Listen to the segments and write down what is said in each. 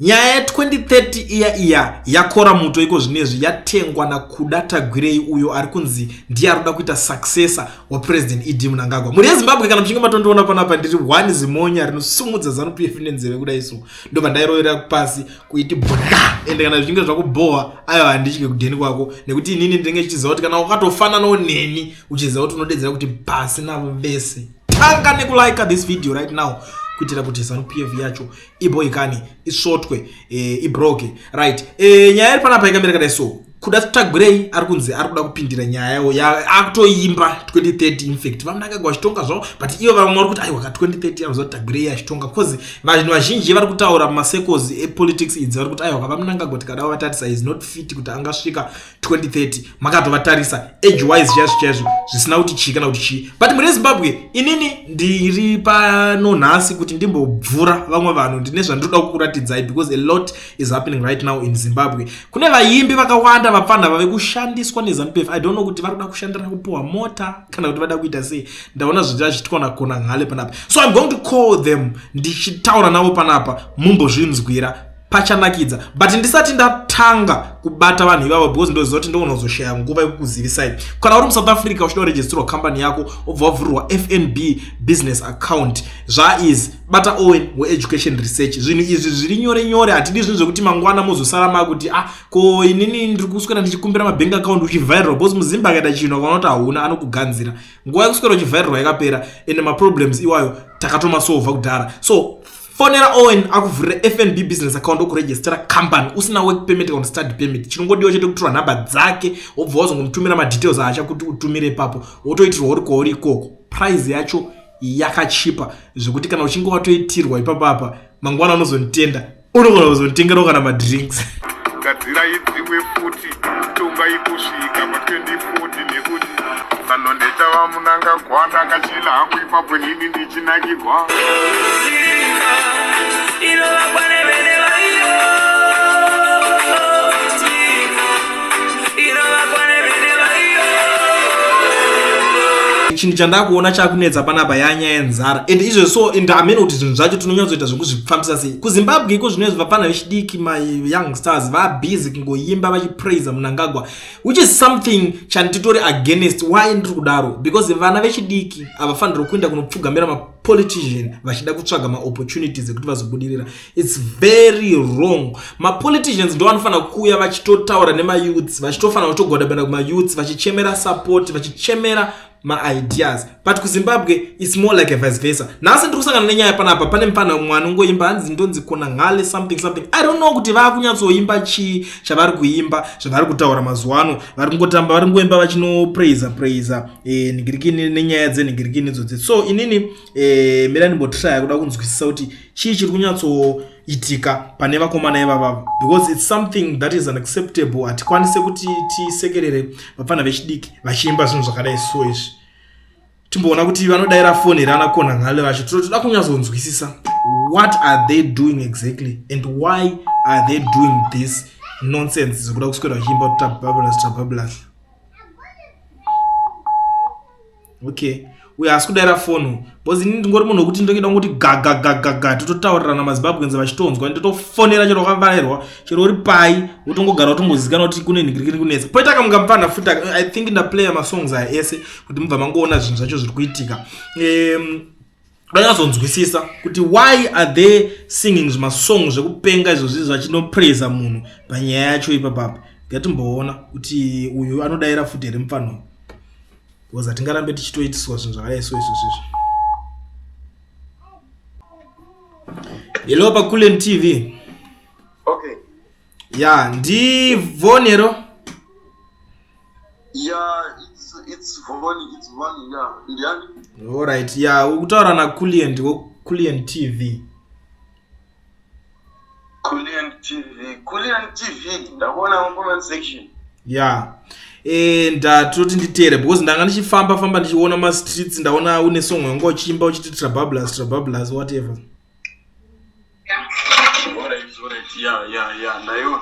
Nyaya ya 2030 iya iya yakora muto iko zvinezvi yatengwa naKuda Tagwirei uyo ari kunzi ndiye ari kuda kuita successor waPresident ED Mnangagwa. Mhuri yeZimbabwe kana muchinge matondiona panapa ndiri one zimonya rinosumudza Zanu PF nenzeve kudai so ndobva ndairovera pasi kuiti bwa ende kana zvichinge zvakubhowa aiwa handitye kudheni kwako nekuti inini ndinenge chichiziva kuti kana wakatofananawo neni uchiziva kuti unodedzera kuti pasi navo vese. Tanga nekulike this video right now kuitira kuti Zanu PF yacho ibhoikani isvotwe e, ibroke right e, nyaya iri panapa ikamira kadai so kuda tagwirei ari kunzi ari kuda kupindira nyaya yawo akutoimba 2030 infact vamunangagwa vachitonga zvavo but ivo vamwe vari kuti aiwa ka 2030 anoziva kuti tagwirei achitonga because vanhu vazhinji vari kutaura mumasecos epolitics idzi vari kuti aiwa ka vamunangagwa tikada vatarisa is not fit kuti angasvika 2030 makatovatarisa age wise chaizvo chaizvo zvisina kuti chii kana kuti chii but mune zimbabwe inini ndiri pano nhasi kuti ndimbobvura vamwe vanhu ndine zvandinoda kukuratidzai because a lot is happening right now in zimbabwe kune vaimbi vakawanda vapfanha vave kushandiswa nezanupf i don't know kuti vari kuda kushandira kupiwa mota kana kuti vada kuita sei ndaona zvinhu zvachiitwa nakona nhale panapa so im going to call them ndichitaura navo panapa mumbozvinzwira pachanakidza but ndisati ndatanga kubata vanhu ivavo because ndoziva kuti ndogona kuzoshaya nguva yekukuzivisai kana uri musouth africa uchida kuregisterwa company yako wobva wavhurirwa fnb business account zvaiz bata owen weeducation research zvinhu izvi zviri nyore nyore hatidi zvinhu zvekuti mangwana mozosara makuti ah ko inini ndiri kuswera ndichikumbira mabank account uchivhairirwa because muzimba akaita chinhu akaona kuti hauna anokuganzira nguva yekuswera uchivhairirwa yakapera ende maproblems iwayo takatomasolva kudhara so Fonera Owen akuvhurire FNB business account okuregistera company usina work permit kana study permit. Chinongodiwa chete kutora nhamba dzake wobva wazongomutumira madetails aacha kuti utumire ipapo wotoitirwa uri kwauri ikoko. Price yacho yakachipa zvekuti kana uchinge watoitirwa ipapo apa mangwana unozonditenda unogona kuzonditengerawo kana madrinks. Gadzirai dzimwe futi tongai kusvika pa 2040 nekuti zano ndechava munangagwa ndakachila hangu ipapo nini ndichinakirwa Chinhu chandakuona chakunetsa panapa yanyaya yenzara and izvo so and hameno kuti zvinhu zvacho tinonyatsoita zvekuzvifambisa sei kuzimbabwe iko zvino izvi vapfana vechidiki mayoung stars vabusy kungoimba vachipraisa munangagwa which is something chanditori against why ndiri kudaro because vana vechidiki havafanirwi kuenda kunopfugamira mapolitician vachida kutsvaga maopportunities ekuti vazobudirira its very wrong mapoliticians ndo vanofanira kuuya vachitotaura nemayouths vachitofanira kutogodabana kumayouths vachichemera support vachichemera maideas but kuzimbabwe its more like a vice versa nhasi ndiri kusangana nenyaya panapa pane mupfanha mumwe anongoimba hanzi ndonzi kona ngale something something i don't know kuti vakunyatsoimba chii chavari kuimba zvavari kutaura mazuva ano vari kungotamba vari kungoimba vachinopraisa praisa eh, nhingirikini nenyaya dzenhingirikini idzodzi so inini eh, mira ndimbotraya kuda kunzwisisa kuti chii chiri kunyatsoitika pane vakomana ivavavo because its something that is unacceptable hatikwanise kuti tisekerere vapfana vechidiki vachiimba zvinhu zvakadai so izvi timboona kuti vanodaira foni here anakona nhale vacho toda kunyatsonzwisisa what are they doing exactly and why are they doing this nonsense zvekuda kuswera vachiimba kuti tabablas tabablas okay uyo haasi kudaira foni bcause ini ndingori munhu wekuti ndongeda kungoti gagagagaga tototaurirana mazimbabweans vachitonzwa ndotofonera chero wakavarairwa chero uri pai wotongogara wotongozikanwa kuti kune nhingirikiri kunetsa poita kamuka mupfanha futi i think ndaplaya masongs aya ese kuti mubva mangoona zvinhu zvacho zviri kuitika um, vanyatsonzwisisa kuti why are they singing zvimasong zvekupenga izvo zvizvi vachinopraisa munhu panyaya yacho ipapapa ngatimboona kuti uyu anodaira futi here mupfanha because hatingarambe tichitoitiswa zvinhu zvakadai so izvo zvizvi hello paculen tv okay ya ndivonero yeah it's, it's von it's von yeah ndiani alright ya ukutaura naculient weculient tv Kulian TV, Kulian TV, ndakuona mu comment section. Yeah. Eh, ndatoti nditeere because ndanga ndichifamba famba ndichiona ma streets ndaona une song yanga uchiimba uchiti trabablas trabablas whatever. Alright, alright, yeah, yeah, yeah, ndaiona.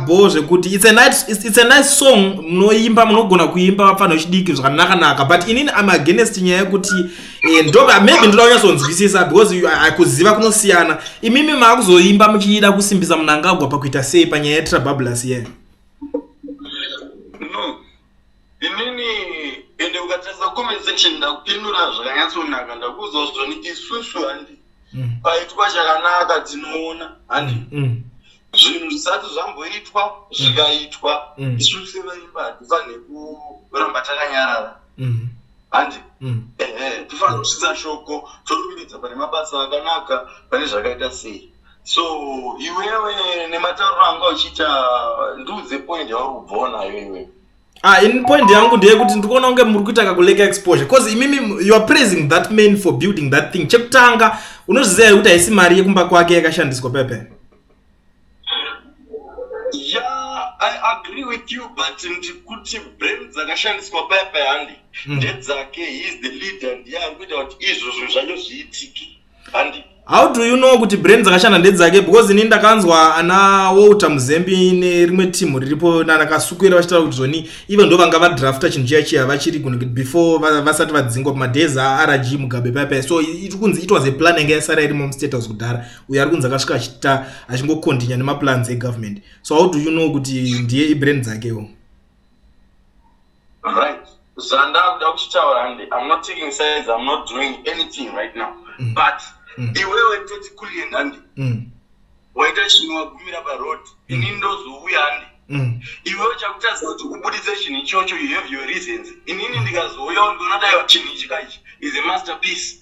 Bo zvekuti it's a nice, it's a nice song. Munoimba, munogona kuimba vapfanha vechidiki zvakanaka-naka, but inini am against nyaya yekuti ndo maybe ndoda kunyatsonzwisisa because kuziva kunosiyana. Imimi maakuzoimba muchiida kusimbisa Munangagwa pakuita sei panyaya yeTrabablas ye? No, inini, ende ukatarisa comment section, ndakupindura zvakanyatsonaka. Ndakuudza zvoni isusu handi paitwa chakanaka tinoona, handi zvinhu zvisati zvamboitwa zvikaitwa, isusu sevaimba hatifaniri kuramba takanyarara, handi ehe, tofanira kusvitsa shoko, torumbidza pane mabasa akanaka, pane zvakaita sei. So iwewe nematauriro anga uchiita, ndiudze point yauri kubvawo nayo iwewe. Ah, in point yangu ndeyekuti ndikuona kunge muri kuita kakuleka exposure, because imimi you are praising that man for building that thing. Chekutanga, unozviziva here kuti haisi mari yekumba kwake yakashandiswa pepe? Yeah, I agree with you, but ndikuti brain dzakashandiswa paya handi ndedzake. He is the leader, ndiye ari kuita kuti izvozvo zvacho zviitike, handi? How do you know kuti brain dzakashanda ndedzake? Because ini ndakanzwa ana Walter Muzembi nerimwe timu riripo nana Kasukwera vachitaura kuti zvoni ivo ndo vanga vadrafta chinhu chiya chiya vachiri before vasati vadzingwa pamadays aRG Mugabe paya. So iri kunzi it was a plan yanga yasara irimo muState House kudhara. Uyo ari kunzi akasvika achiita achingokontinya nemaplans egovernment. So how do you know kuti ndiye ibrain dzakewo? Right, zvandakuda kuchitaura handi, I'm not taking sides, I'm not doing anything right now, but iwewe toti Kulliant, handi, waita chinhu wagumira paroad, inini ndozouya, handi, iwewe chakutadza kuti ubuditse chinhu ichocho, you have your reasons. Inini ndikazouyawo ndikaona daiwa chinhu ichi kaichi is a masterpiece,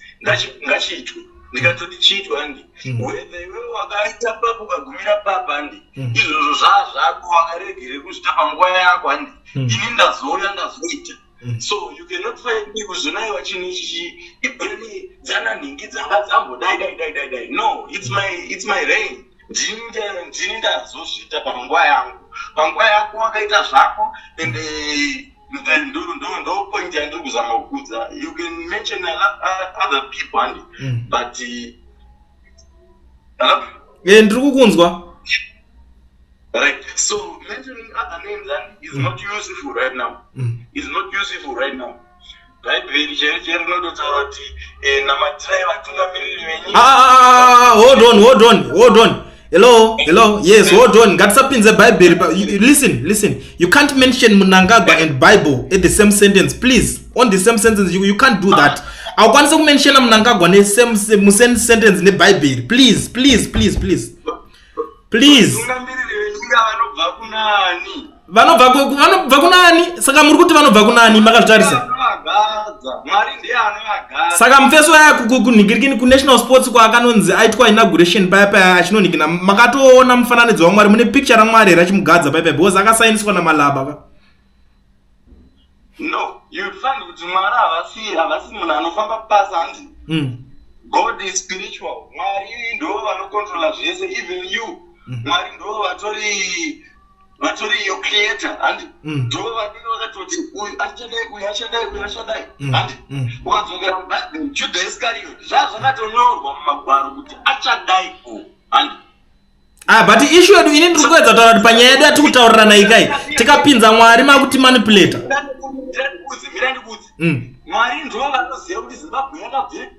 ngachiitwe, ndikatoti chiitwe, handi, whether iwewe wakaita papo ukagumira papa, handi, izvozvo zvaa zvako, wakaregere kuzvita panguva yako, handi, ini ndazouya ndazoita. So you cannot find me kuzonaiwa chinhu ichi ibrain dzananhingi dzanga dzambodai dai dai dai dai. No, it's my reign. Ndini ndazozviita panguva yangu. Panguva yako wakaita zvako, and ndo point yandiri kuzama kukudza. You can mention a lot, other people, handi, but hello? Ndiri kukunzwa. Right, so mentioning other names and is not useful right now, is not useful right now. Bhaibheri chero chero rinototaura kuti namatirai vatungamiriri venyika. Ah, ah, ah, hold on, hold on, hold on. Hello, hello, yes, hold on. Ngatisapinze Bhaibheri. Listen, listen, you can't mention Munangagwa and Bible at the same sentence, please. On the same sentence, you can't do that. Haukwanisi kumenshena Munangagwa nesame musame sentence neBhaibheri. Please, please, please, please, please. Vatungamiriri venyika vanobva kunani? Vanobva kunani? Saka muri kuti vanobva kunani makazvitarisa? Anovagadza Mwari, ndiye anovagadza. Saka mufeso waya kunhingirikini kuNational Sports kwaakanonzi aitwa inauguration paya paya achinonhingina, makatoona mufananidzo waMwari? Mune picture raMwari here achimugadza paya paya? Because akasainiswa naMalaba ka. No, you find kuti Mwari havasi munhu anofamba pasi, handi. God is spiritual. Mwari ndo vanocontrola zvese, even you. Mwari ndo vatori your creator, handi, ndo vanenge vakatoti uyu achadai, uyu achadai, uyu achadai, handi. Ukadzokera muBhaibheri, Judah Iscariot, zvaa zvakatonyorwa mumagwaro kuti achadai u, handi. Ah, but issue yedu, ini ndiri kuedza kutaura kuti panyaya yedu yatiri kutaurirana ikai, tikapinza Mwari makuti manipulata. Mira ndikudzi. Mwari ndo vanoziva kuti Zimbabwe yakabve,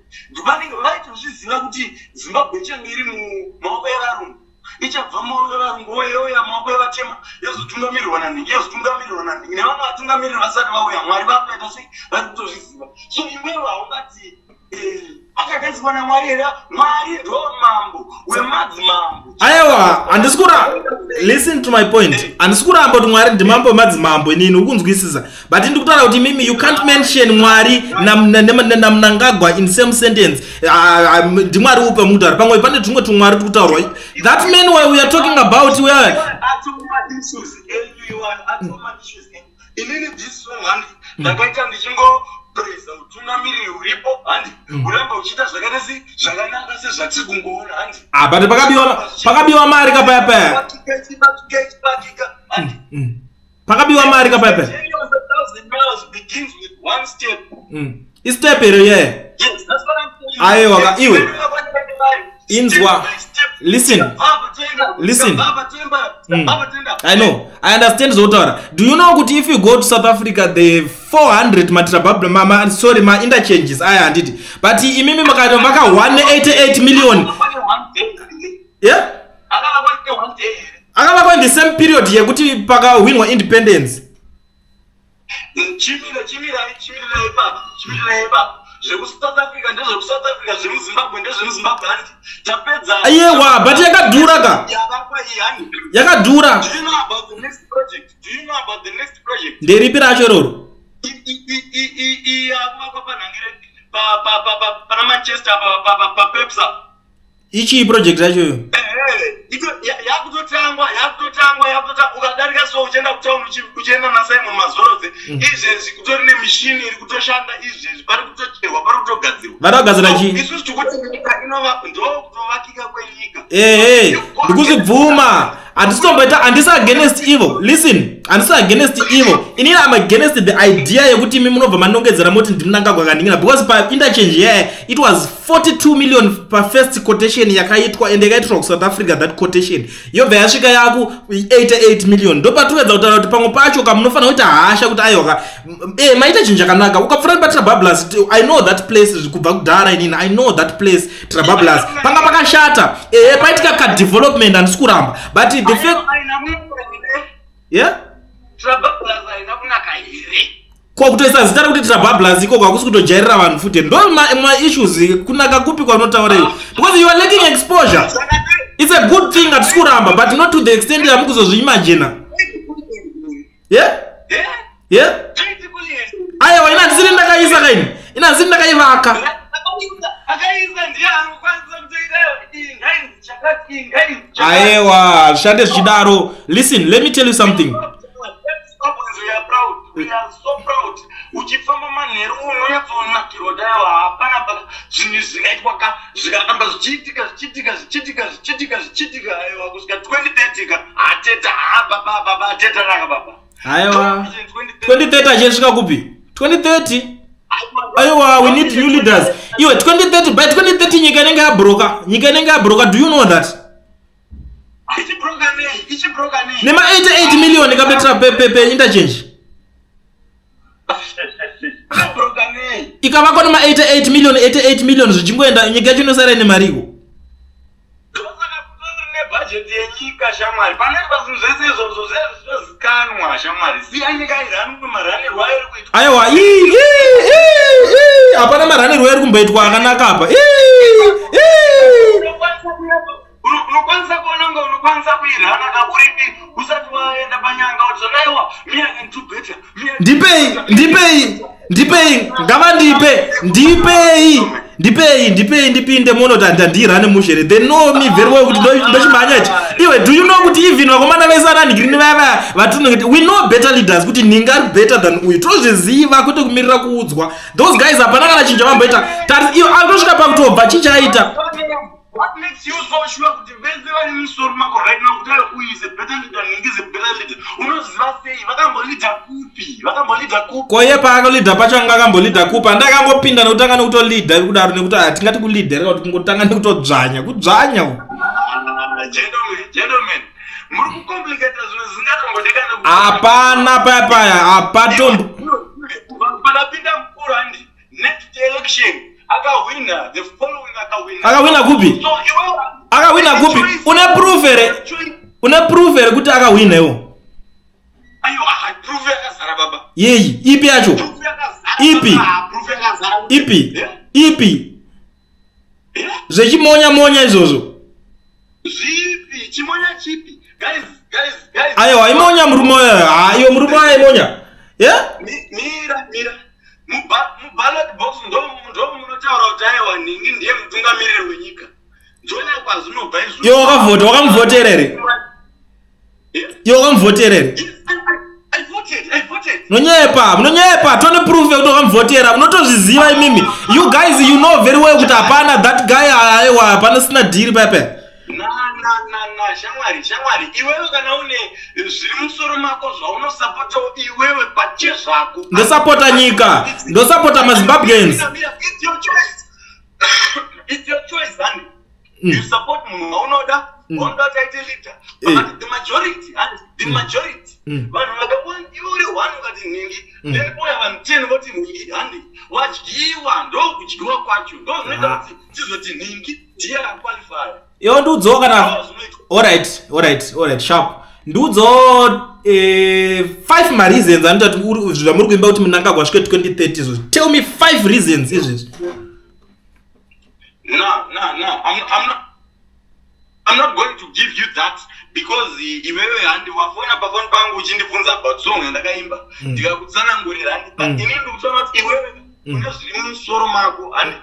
vanenge vaitozviziva kuti Zimbabwe ichange iri mumaoko evarungu, ichabva mumaoko evarungu youya mumaoko evatema, yozotungamirirwa nanhingi, yozotungamirirwa nanhingi, nevamwe vatungamiriri vasati vauya. Mwari vakuita sei? Vari kutozviziva. So iwewe haungati akagadzirwa naMwari here? Mwari ndo mambo wemadzimambo. Aiwa, handisi kura, listen to my point, handisi kuramba kuti Mwari ndimambo wemadzimambo inini, uri kunzwisisa? But ndiri kutaura kuti mimi you can't mention Mwari naMunangagwa in same sentence. Ah, ah, ndimwari upe mukutaura? Pamwe pane tumwe tumwari tiri kutaurwa. That man we are talking about where Atoma issues enyu iwayo, atoma issues enyu. Inini this song, handi, ndakaita ndichingopreza utungamiriri huripo, handi, uramba uchiita zvakaita sei, zvakanaka sezvatiri kungoona, handi. Ah, but pakabiwa mari kapaya paya. Chipakika, handi. Pakabiwa mari kapaya paya. Journey of 1,000 miles begins with one step. Istep here ye? Yes, that's what I'm telling you. Aiwa, iwe. Step Inzwa. by step. Listen. Listen. I know. I understand zvotaura. Do you know kuti if you go to South Africa the 400 matrababla ma, ma, sorry ma interchanges aya handiti. But imimi makaita vaka 188 million. Yeah? Akavakwa in the same period yekuti pakawinwa independence. Chimira, chimirai, chimirirai ipapa, chimirirai ipapa. ZvekuSouth Africa ndezvekuSouth Africa, zvemuZimbabwe ndezvemuZimbabwe hanti. Tapedza. Ayewa, but yakadhura ka. Yavakwa iyi hanti. Yakadhura. Do you know about the next project? Do you know about the next project? Nderipi racho iroro? I yakuvakwa panhangire pa pa pa pa pana Manchester pa pa pa pa Pepsa. Ichii project yacho iyo? Yakutotangwa, yakutotangwa, yakutotangwa. Ukadarika so uchienda kutown uchienda naSimon Mazorodze mm. Izvezvi kutori nemishini iri kutoshanda izvezvi, pari kutocherwa, pari kutogadzirwa. Vari kugadzira chii? Isusu tikuti nyika inova ndokutovakika kwenyika. Ehe, ndikuzvibvuma. Handisitomboita, handisi against evil. Listen, handisi against evil. Inini am against the idea yekuti imi munobva manongedzera moti ndiMnangagwa akandingira, because pa interchange yaya it was 42 million pa first quotation yakaitwa, and yakaitirwa kuSouth Africa. That quotation yobva yasvika yaku 88 million. Ndopatoedza kutaura kuti pamwe pacho ka munofanira kuita hasha kuti aiwa ka maita chinhu chakanaka. Ukapfuura nepaTrabablas, I know that place kubva kudhara. Inini I know that place, Trabablas, panga pakashata. Paitika kadevelopment, handisi kuramba, but the fact, yeah. Trabablas haina kunaka here? Ko kutoisa zita rekuti Trabablas ikoko hakusi kutojairira vanhu futi? Ndo maissues. Kunaka kupi kwaunotaura iwe? Because you are lacking exposure. It's a good thing, hatisi kuramba, but not to the extent yamukuzozviimagina. Yeah, aiwa, ina handisiri ndakaisa kaini, ina handisiri ndakaivaka. Akaisa ndiye anokwanisa kutoita iyi ngainzi chakati, iyi ngainzi chakati. Aiwa, zvishande zvichidaro. Listen, let me tell you something. We are proud. We are so proud. Uchifamba manheru unonyatsonakirwa daiwa hapana paka zvinhu zvikaitwa ka zvikaramba zvichiitika, zvichiitika, zvichiitika, zvichiitika, zvichiitika, aiwa, kusvika 2030 ka hateta ha baba baba hateta raka baba. Aiwa, 2030 achesvika kupi 2030? Aiwa, we need new leaders iwe. 2030, by 2030 nyika inenge yabroka, nyika inenge yabroka. Do you know that? Ichibroka nei? Ichibroka nei? Nema 88 million ikabetera pe interchange. Ichibroka nei? Ikavakwa nema 88 million, 88 million zvichingoenda, nyika yacho inosara ine mariko. Ndosaka kutori nebhajeti yenyika, shamwari. Panoitwa zvinhu zvese izvozvo zvinozikanwa, shamwari. Siya nyika iranwe maranirwo airi kuitwa. Aiwa, ii, ii, ii, ii, hapana maranirwo ari kumboitwa akanaka apa. Ii, ii. Unokwanisa kuona kunge unokwanisa kuirana kaburipi usati waenda panyanga kuti zvonaiwa, me, I can do better. Me, I can Ndipei, ndipei, ndipei, ngavandipe, ndipei, ndipei, ndipei, ndipinde muno kuti handirane mushere. They know me very well kuti ndochimhanya ichi. Iwe, do you know kuti even vakomana vese ananhigirini vaya vaya vatinongeti, we know better leaders, kuti nhinga ari better than uyu, tozviziva, kwete kumirira kuudzwa. Those guys hapana kana chinhu chavamboita. Iwe atosvika pakutobva chichaita. What makes you so sure kuti vese vari musoro mako right now kuti uyu is a better leader, Ningi is a better leader? Unoziva sei? Vakambolida kupi? Vakambolida kupi? Koye paakalidha pacho anga akambolidha kupi? Handakangopinda nekutanga nekutolidha kudaro, nekuti hatingati kulidha reka kuti kungotanga nekutodzvanya, kudzvanya uku. Ah, gentlemen, gentlemen, muri kucomplicata zvinhu zvisingatombodikana. Hapana paya paya hapatombo. Panapinda mukuru handi next election akahwina, the following akahwina. Akahwina kupi? So iwewe Akahwina kupi? Une proof here? Une proof here kuti akahwina iwo? Ayo, ah, proof yakazara baba. Yeyi ipi yacho? Proof yakazara. Ipi? Baba, proof yakazara. Ipi? Eh? Ipi? Eh? Zvechimonya monya izvozvo. Zvipi? Chimonya chipi? Guys, guys, guys. Aiwa, imonya murume uyo. Ha, iwe murume uyo imonya, yeah. Mira, mira. Muballot box ndo munotaura kuti aiwa, nhingi ndiye mutungamiriri wenyika. Ndona kwazvinobva izvo. Iwe wakavhota, wakamuvhotera here? Iwe wakamuvhotera here? Yes, I voted, I voted. Munonyepa, munonyepa. Tone proof yekuti wakamuvhotera. Munotozviziva imimi. You guys, you know very well kuti hapana that guy. Aiwa, hapana sina dhiri paya paya. Na na na na, shamwari, shamwari, iwewe kana une zviri musoro mako zvaunosapotawo iwewe pachezvako. Ndosapota nyika, ndosapota maZimbabweans. It's your choice, it's your choice, honey. You support munhu waunoda, waunoda kuti aite leader. But the majority, and the majority, vanhu vakaona iwe uri one ukati nhingi, then pouya vanhu 10 voti nhingi, handi wadyiwa. Ndokudyiwa kwacho ndo zvinoita kuti tizoti nhingi ndiye aqualify. Iwo ndiudzowo kana Ndo zvinoitwa. Alright, sharp. Ndiudzowo five mareasons anoita kuti zvamuri kuimba kuti Mnangagwa asvike 2030 izvozvi. Tell me five reasons izvezvi. No, I'm not going to give you that because iwewe handi wafona pafoni pangu uchindibvunza about song yandakaimba, ndikakutsanangurira, handi. But inini ndikutaura kuti iwewe une zviri mumusoro mako, handi.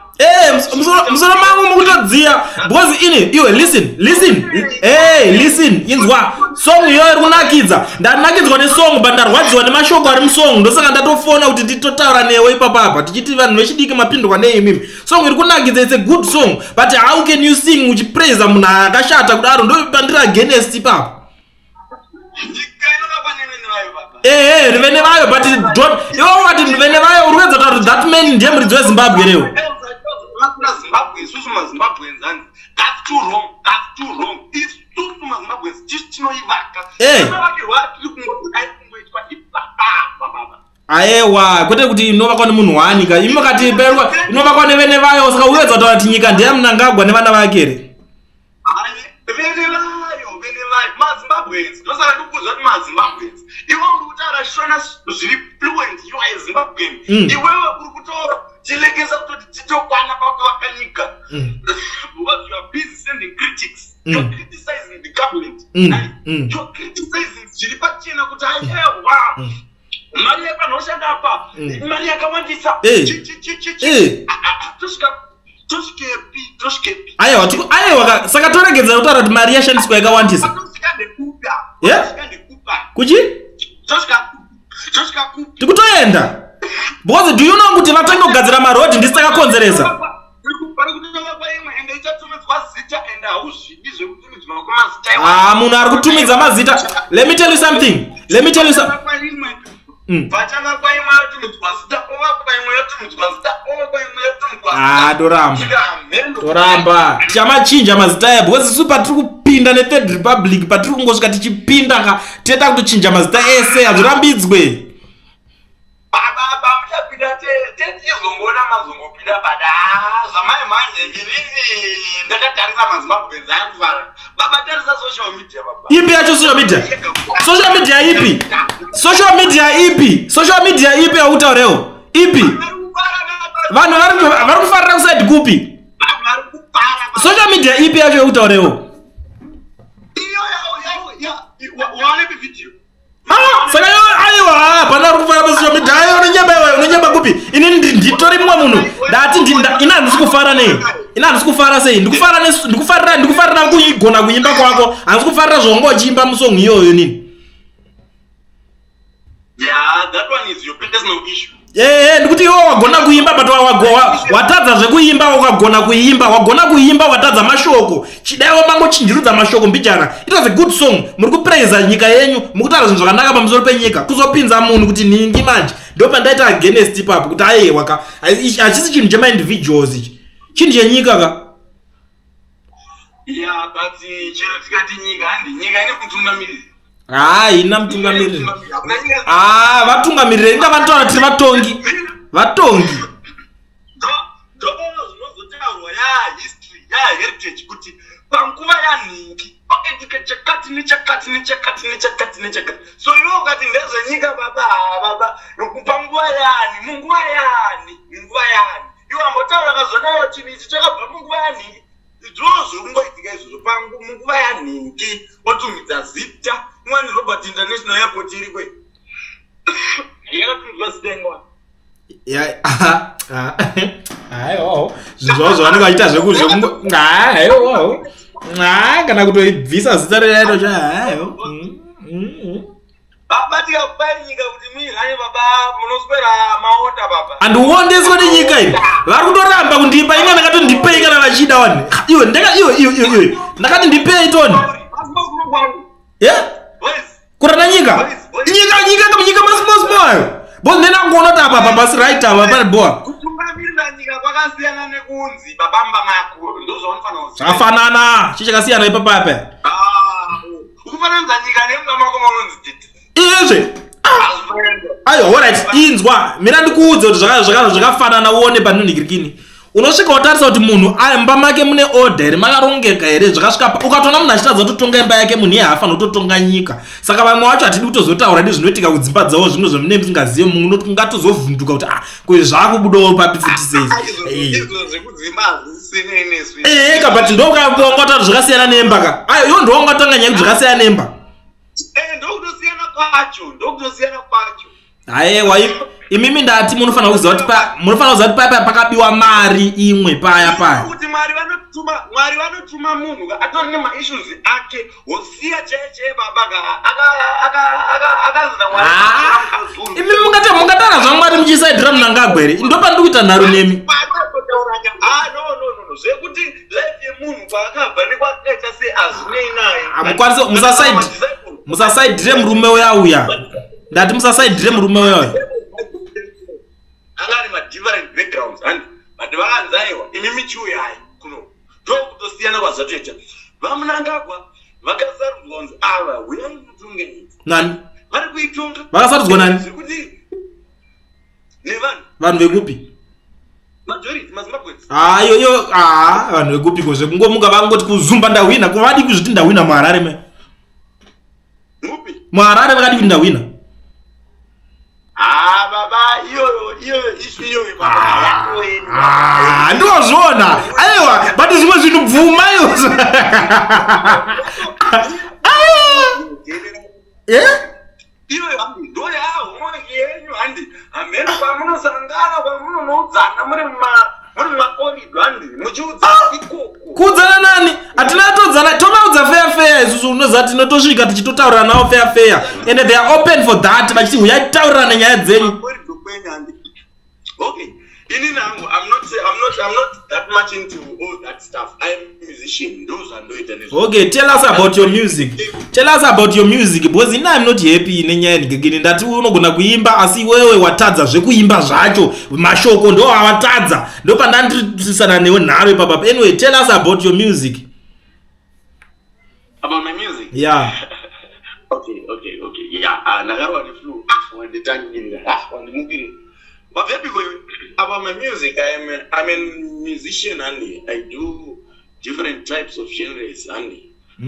Musoro mangu mukutodziya because ini, iwe, listen, listen, hey, listen, inzwa song iyoyo iri kunakidza. Ndanakidzwa nesong, but ndarwadziwa nemashoko ari musong. Ndosaka ndatofona kuti nditotaura newe ipapapa, tichiti vanhu vechidiki mapindwa nei imimi. Song iri kunakidza, it's a good song, but how can you sing uchipraisa munhu akashata kudaro? Ndo pandiri against ipapo. Nyika inovakwa nevene vayo, baba. Ehe, vene vayo, but don't, iwe ukati vene vayo, uri kuedza kutaura kuti that man ndiye muridzi weZimbabwe rewo? Vakura Zimbabwe, isusu maZimbabweans, hanzi that's too wrong, that's too wrong. Isusu maZimbabweans tisu tinoivaka. Mavakirwo atiri kungoti ari kungoitwa ipapapa, baba. Aewa, kwete kuti inovakwa nemunhu wani ka. Imi makati inovakwa nevene vayo, saka uedza kutaura kuti nyika ndeyaMnangagwa nevana vake here? Hayi, vene vayo, vene vayo maZimbabweans. Ndosaka ndikukuudza kuti maZimbabweans. Iwe uri kutaura Shona zviri fluent, you are a Zimbabwean. Iwewe uri kutotilekesa kutoti titokwana pakuvaka nyika because you are busy sending critics. You're criticizing the government. You're criticizing zviri pachena kuti ayewa, mari yepanoshanda apa, mari yakawandisa. Chi, chi, chi, chi. Ah, ah, ah, tosvika, tosvikepi, tosvikepi? Aiwa, aiwa saka toregedza kutaura kuti mari yashandiswa yakawandisa? Tosvika ndekupa? Tosvika ndekupa? Kuchi? Tosvika, tosvika kupi? Tikutoenda because do you know kuti vatange kugadzira marodhi ndisi takakonzeresa? Pari kutovakwa imwe, ende ichatumidzwa zita, ende hauzvidi zvekutumidzwa kwemazita iwayo. Ah, munhu ari kutumidza mazita, let me tell you something, let me tell you something. Pachavakwa imwe, pachavakwa imwe yotumidzwa zita, ovakwa imwe yotumidzwa zita, ovakwa imwe yotumidzwa Ah, toramba. Svika hamheno. Toramba tichamachinja mazita aya because isu patiri kupinda neThird Republic, patiri kungosvika tichipinda ka, toita kutochinja mazita ese, hazvirambidzwe. Baba, muchapinda, tetizongoona mazongopinda, but ah, zvamai manje inini ndakatarisa maZimbabweans akufara, baba. Tarisa social media, baba. Ipi yacho social media? Social media ipi? Social media ipi? Social media ipi yautaurewo? Ipi? Vanhu vari kufarira kuside kupi? Vari kufara, baba. Social media ipi yacho yautaurewo? Iyo waonepi video? Ah, saka iwe, aiwa, hapana ari kufara pasocial media. Aiwa, unonyeba iwe, unonyeba kupi? Inini nditori mumwe munhu ndati ini handisi kufara nei, ini handisi kufara sei? Ndikufara ndikufarira, ndikufarira kuigona kuimba kwako. Handisi kufarira zvaunga uchiimba musong iyoyo nini. Yeah, that one is your personal issue. Ee, ndikuti iwe wagona kuimba, but watadza zvekuimba. Ukagona kuimba, wagona kuimba, watadza mashoko. Chidaiwo mangochinjirudza mashoko mbijana. It was a good song. Muri kupraisa nyika yenyu, muri kutaura zvinhu zvakanaka pamusoro penyika. Kuzopinza munhu kuti nhingi manje, ndo pandaita against ipapo, kuti aiwa ka, hachisi chinhu chemaindividuals ichi, chinhu chenyika ka. Yeah, but chero tikati nyika, handi nyika ine mutungamiriri? Haina mutungamiriri. Hakuna nyika. Ah, vatungamiriri inga vanotaura tiri vatongi, vatongi. Ndopano zvinozotaurwa yahistory, yaheritage, kuti panguva yanhingi pakaitika chakati nechakati nechakati nechakati nechakati. So iwe ukati ndezvenyika, baba, ha, baba, panguva yani, munguva yani, munguva yani? Iwe ambotaura kazvadaro, chinhu ichi chakabva munguva yanhingi. Izvozvo zviri kungoitika izvozvo munguva yanhingi, otumidza zita imwani. Robert International Airport iri kwe yakatumidzwa zita ingwani. Aiwawo, zvinhu zvavo zvavanenge vachiita zvekuzveaiwawo, kana kutoibvisa zita reraito cha, aiwa. Baba, tikakupai nyika kuti muirane, baba, munoswera maonda, baba. Handiondeswa nenyika iyi. Vari kutoramba kundipa inga. Ndakati ndipei kana vachida wani. Iwe, ndaka, iwe, iwe, iwe, iwe, ndakati ndipei toni ye kurana nyika, nyika, nyika, nyika, masmall small ayo, because ndenda kungoona kuti apa pasi right, apa pari boa. Kutunga. Kutungamirira nyika kwakasiyana nekunzi babamba mako, ndozvaunofanira kuziva. Zvakafanana, chii chakasiyana ipapapa? Ah, ukufananidza nyika nemumba mako maunonzi titi. Izvi ayo, alright, inzwa, mira ndikuudze kuti zvakafanana. Uone panonhikirikini, unosvika wotarisa kuti munhu imba make mune order here, makarongeka here. Zvakasvika ukatoona munhu achitadza kutotonga imba yake, munhu iye haafanira kutotonga nyika. Saka vamwe vacho hatidi kutozotaura ndi zvinoitika kudzimba dzavo, zvimwe zvamunenge musingazive. Munhu ungatozovhunduka kuti, "Ah, ko zvaakubudawo papi futi sei?" Izvo zvekudzimba hazvisinei nesu. Eka, but ndokangataura zvakasiyana nemba ka. Ayo, iwo ndowangatanga nyaya kuti zvakasiyana nemba. Ndokutosiyana kwacho, ndokutosiyana kwacho. Haiwa, imimi ndati munofanira kuziva kuti munofanira kuziva kuti paya pakabiwa mari imwe paya paya. Kuti Mwari vanotuma munhu atori nemaissues ake, wosiya chaiye chaiye baba ka akazina Mwari. Ah, imi mungataura zvaMwari muchisaidhira Munangagwa here? Ndopandiri kuita nharo nemi. Mwari vatotaura ah, no, no, no, no, zvekuti life yemunhu kwaakabva nekwakaita sei hazvinei naye. Hamukwanisi, musasaidhire murume uya uya. Ndati musasaidhire murume uya uya. Anga ane madifferent backgrounds handi, but vakanzi, "Aiwa, imi michiuyai kuno." Ndokutosiyana kwazvatoita. VaMunangagwa vakasarudzwa kunzi ava huyai mutunge nyika. Nani? Vari kuitunga. Vakasarudzwa nani? Zvekuti nevanhu. Vanhu vekupi? Majority maZimbabweans. Ayo yo, ah, vanhu vekupiko? Zvekungomuka vangoti kuzumba, "Ndahwina." Kuvadi kuzviti ndahwina muHarare me? Mupi? MuHarare vakadi kuti ndahwina? Ah, baba, iyoyo, iyoyo issue iyoyo, baba, yatoenda. Ah, ndozviona. Aiwa, but zvimwe zvinhu bvuma izvo. Eh? Iyoyo handi ndo yahomework yenyu handi, hameno kwamunosangana, kwamunonoudzana muri mumakorido handi, muchiudzana ikoko. Kuudzana nani? Hatina todzana, tovaudza fair fair isusu. Unoziva tinotosvika tichitotaurira navo fair fair, and they are open for that, vachiti huyai taurirana nyaya dzenyu. Makorido kwenyu handi. Okay, ini nangu I'm not that much into all that stuff. I am a musician, ndo zvandoita nezvo. Okay, tell us about your music, tell us about your music, because ini I'm not happy nenyaya yenhikikini. Ndati unogona kuimba, asi iwewe watadza zvekuimba zvacho, mashoko ndo awatadza, ndo pandandiritisana newe nharo ipapapa. Anyway, tell us about your music. About my music? Yeah. Okay, yeah, ndakarwa neflu. Ah, wanditangirira, ah, wandimukirira, wabvepiko iwe. About my music, I'm a musician and I do different types of genres and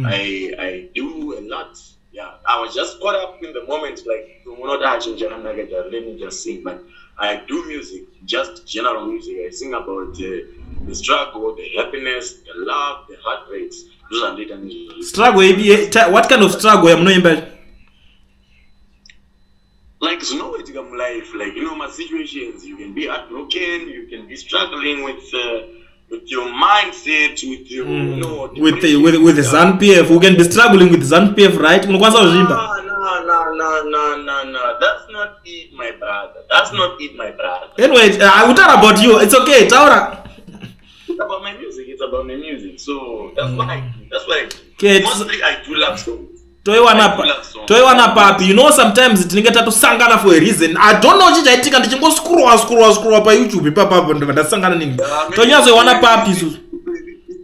I do a lot. Yeah, I was just caught up in the moment, like not let me just sing, but I do music, just general music. I sing about the struggle, the happiness, the love, the heartbreaks. Ndozvandoita nezvozvo. Struggle ipi? What kind of struggle yamunoimba? Like zvinoitika mulife, like my situations. You can be heartbroken, you can be struggling with your mindset, with your With the ZANU PF. We can be struggling with ZANU PF, right? Unokwanisa kuzvimba? No, no, no, no, no, no, that's not it, my brother. That's not it, my brother. Anyway, I will tell about you. It's okay, taura. It's about my music, it's about my music. So that's what I do, that's what I do. Okay, Mostly I do love songs. Toiwana I do love songs. Toiwana papi? Sometimes tinenge tatosangana for a reason. I don't know chichaitika, ndichingoscrolla scrolla scrolla paYouTube ipapapo, ndobva ndasangana nini. Tonyatsoiwana papi isusu?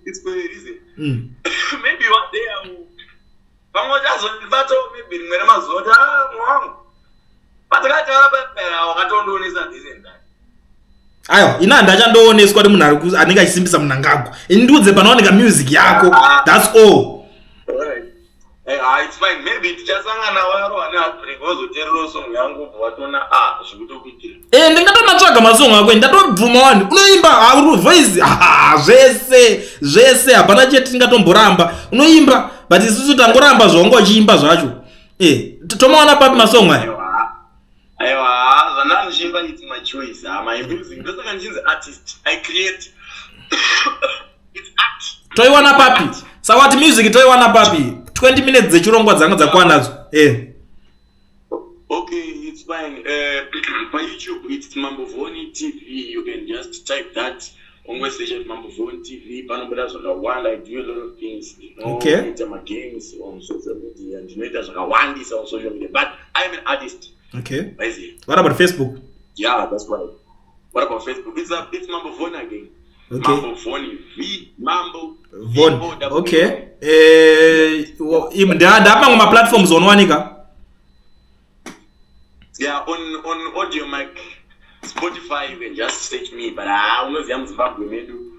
It's for a reason. Maybe one day I will, pamwe uchazondibatawo maybe rimwe remazuva kuti, "Ah, mwangu, patakataura papera wakatondionesa this and that." Aiwa, ina handachandooneswa nemunhu anenge achisimbisa Munangagwa. Ini ndiudze panowanika music yako, that's all. Alright. Ah, it's fine. Maybe tichasangana warohwa neheartbreak, wozoteererawo song yangu, ubva watoona, ah, zvikutokuitira. Ndingatomatsvaga masong ako, ndatobvuma wani unoimba voice, ah, zvese zvese, hapana chete tingatomboramba. Unoimba, but isusu tangoramba zvawanga uchiimba zvacho. Tomawana papi masong aya? Aiwa, aiwa, zvandanga ndichiimba, it's my choice. Ah, my music, ndosaka ndichinzi artist. I create, it's art. Toiwana papi? Saka wati music toiwana papi? 20 minutes dzechirongwa dzanga dzakwanadzo. Okay, it's fine. Pa YouTube it's Mambovoni TV. You can just type that. Ongosearch at Mambovoni TV. Panobuda zvakawanda. I do a lot of things. Ndinoita magames on social media. Ndinoita zvakawandisa on social media. But I'm an artist. Okay. Basically. What about Facebook? Yeah, that's right. What about Facebook? It's Mambo Von again. Okay. Mambo Von V Mambo Von. V O W. Okay, ndapamwe maplatforms onowanika. Yeah, on Audiomack, Spotify, you can just search me. But ah, unoziva muZimbabwe medu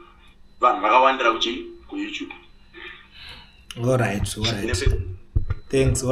vanhu vakawandira kuchi kuYouTube. Alright. NeFacebook. Thanks.